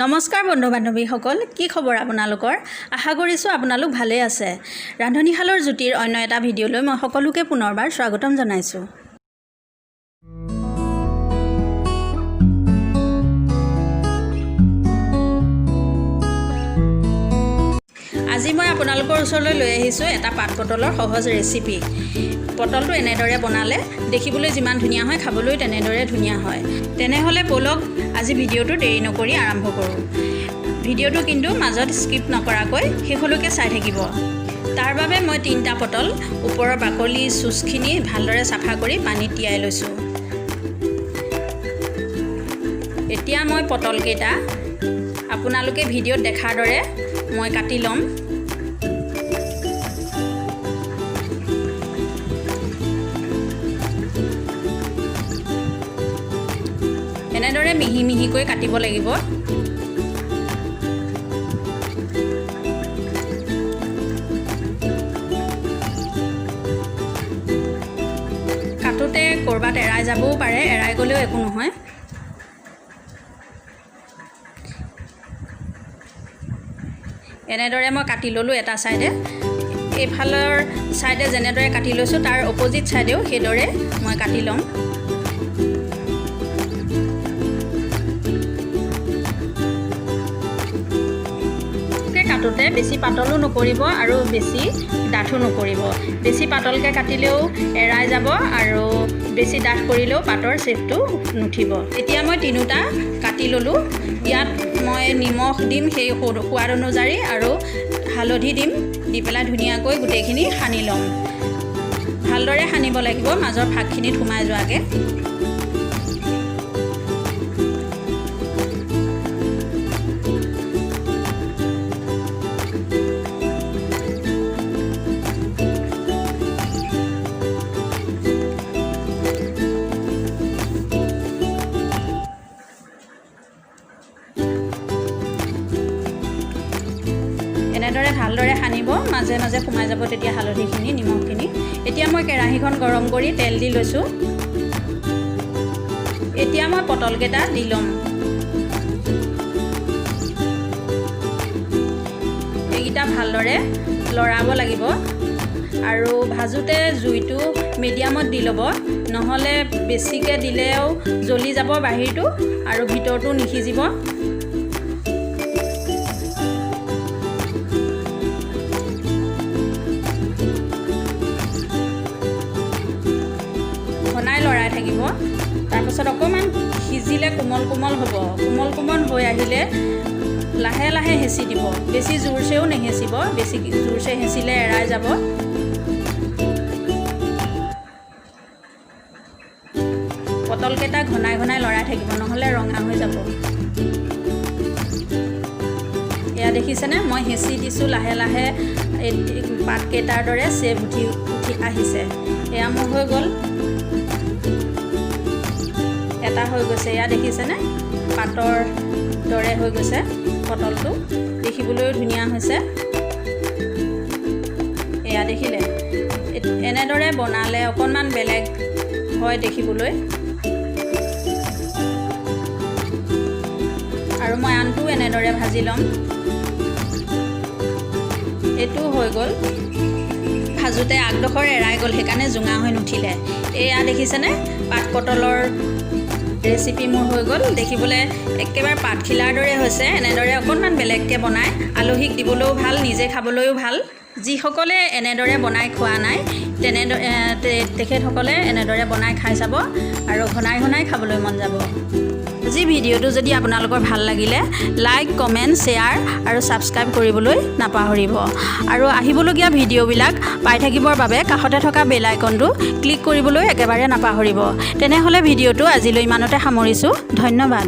নমস্কাৰ বন্ধু বান্ধৱীসকল, কি খবৰ আপোনালোকৰ? আশা কৰিছোঁ আপোনালোক ভালেই আছে। ৰান্ধনীশালৰ জুতিৰ অন্য এটা ভিডিঅ'লৈ মই সকলোকে পুনৰবাৰ স্বাগতম জনাইছোঁ। আজি মই আপোনালোকৰ ওচৰলৈ লৈ আহিছোঁ এটা পাত পটলৰ সহজ ৰেচিপি। পটলটো এনেদৰে বনালে দেখিবলৈ যিমান ধুনীয়া হয়, খাবলৈ তেনেদৰে ধুনীয়া হয়। তেনেহ'লে ব'লক, আজি ভিডিঅ'টো দেৰি নকৰি আৰম্ভ কৰোঁ। ভিডিঅ'টো কিন্তু মাজত স্কিপ নকৰাকৈ শেষলৈকে চাই থাকিব। তাৰ বাবে মই তিনিটা পটল ওপৰৰ বাকলি চুচখিনি ভালদৰে চাফা কৰি পানীত তিয়াই লৈছোঁ। এতিয়া মই পটলকেইটা আপোনালোকে ভিডিঅ'ত দেখাৰ দৰে মই কাটি ল'ম। এনেদৰে মিহি মিহিকৈ কাটিব লাগিব। কাটোতে ক'ৰবাত এৰাই যাবও পাৰে, এৰাই গ'লেও একো নহয়। এনেদৰে মই কাটি ল'লোঁ এটা ছাইডে। এইফালৰ ছাইডে যেনেদৰে কাটি লৈছোঁ, তাৰ অপজিট ছাইডেও সেইদৰে মই কাটি ল'ম। কাটোতে বেছি পাতলো নকৰিব আৰু বেছি ডাঠো নকৰিব। বেছি পাতলকৈ কাটিলেও এৰাই যাব আৰু বেছি ডাঠ কৰিলেও পাতৰ শ্বেপটো নুঠিব। এতিয়া মই তিনিওটা কাটি ল'লোঁ। ইয়াত মই নিমখ দিম সেই সোৱাদ অনুযায়ী আৰু হালধি দিম। দি পেলাই ধুনীয়াকৈ গোটেইখিনি সানি ল'ম। ভালদৰে সানিব লাগিব, মাজৰ ফাকখিনিত সোমাই যোৱাকৈ। এনেদৰে ভালদৰে সানিব, মাজে মাজে সোমাই যাব তেতিয়া হালধিখিনি, নিমখখিনি। এতিয়া মই কেৰাহীখন গৰম কৰি তেল দি লৈছোঁ। এতিয়া মই পটলকেইটা দি ল'ম। এইকেইটা ভালদৰে লৰাব লাগিব আৰু ভাজোঁতে জুইটো মিডিয়ামত দি ল'ব, নহ'লে বেছিকৈ দিলেও জ্বলি যাব বাহিৰটো আৰু ভিতৰটো নিসিজিব। ঘনাই লৰাই থাকিব। তাৰপাছত অকণমান সিজিলে কোমল কোমল হ'ব। কোমল কোমল হৈ আহিলে লাহে লাহে হেঁচি দিব। বেছি জোৰচেও নেহেঁচিব, বেছি জোৰচে হেঁচিলে এৰাই যাব। পটলকেইটা ঘনাই ঘনাই লৰাই থাকিব, নহ'লে ৰঙা হৈ যাব। এয়া দেখিছেনে, মই হেঁচি দিছোঁ লাহে লাহে, পাতকেইটাৰ দৰে চেপ উঠি উঠি আহিছে। এয়া মোৰ হৈ গ'ল, এটা হৈ গৈছে। এয়া দেখিছেনে, পাতৰ দৰে হৈ গৈছে পটলটো, দেখিবলৈও ধুনীয়া হৈছে। এয়া দেখিলে, এনেদৰে বনালে অকণমান বেলেগ হয় দেখিবলৈ। আৰু মই আনটোও এনেদৰে ভাজি ল'ম। এইটোও হৈ গ'ল। ভাজোঁতে আগডোখৰ এৰাই গ'ল, সেইকাৰণে জোঙা হৈ নুঠিলে। এয়া দেখিছেনে, পাত পটলৰ ৰেচিপি মোৰ হৈ গ'ল। দেখিবলৈ একেবাৰে পাতখিলাৰ দৰে হৈছে। এনেদৰে অকণমান বেলেগকৈ বনাই আলহীক দিবলৈও ভাল, নিজে খাবলৈও ভাল। যিসকলে এনেদৰে বনাই খোৱা নাই, তেনেদৰে তেখেতসকলে এনেদৰে বনাই খাই চাব আৰু ঘনাই ঘনাই খাবলৈ মন যাব। আজি ভিডিঅ'টো যদি আপোনালোকৰ ভাল লাগিলে, লাইক, কমেণ্ট, শ্বেয়াৰ আৰু ছাবস্ক্ৰাইব কৰিবলৈ নাপাহৰিব। আৰু আহিবলগীয়া ভিডিঅ'বিলাক পাই থাকিবৰ বাবে কাষতে থকা বেল আইকনটো ক্লিক কৰিবলৈ একেবাৰে নাপাহৰিব। তেনেহ'লে ভিডিঅ'টো আজিলৈ ইমানতে সামৰিছোঁ। ধন্যবাদ।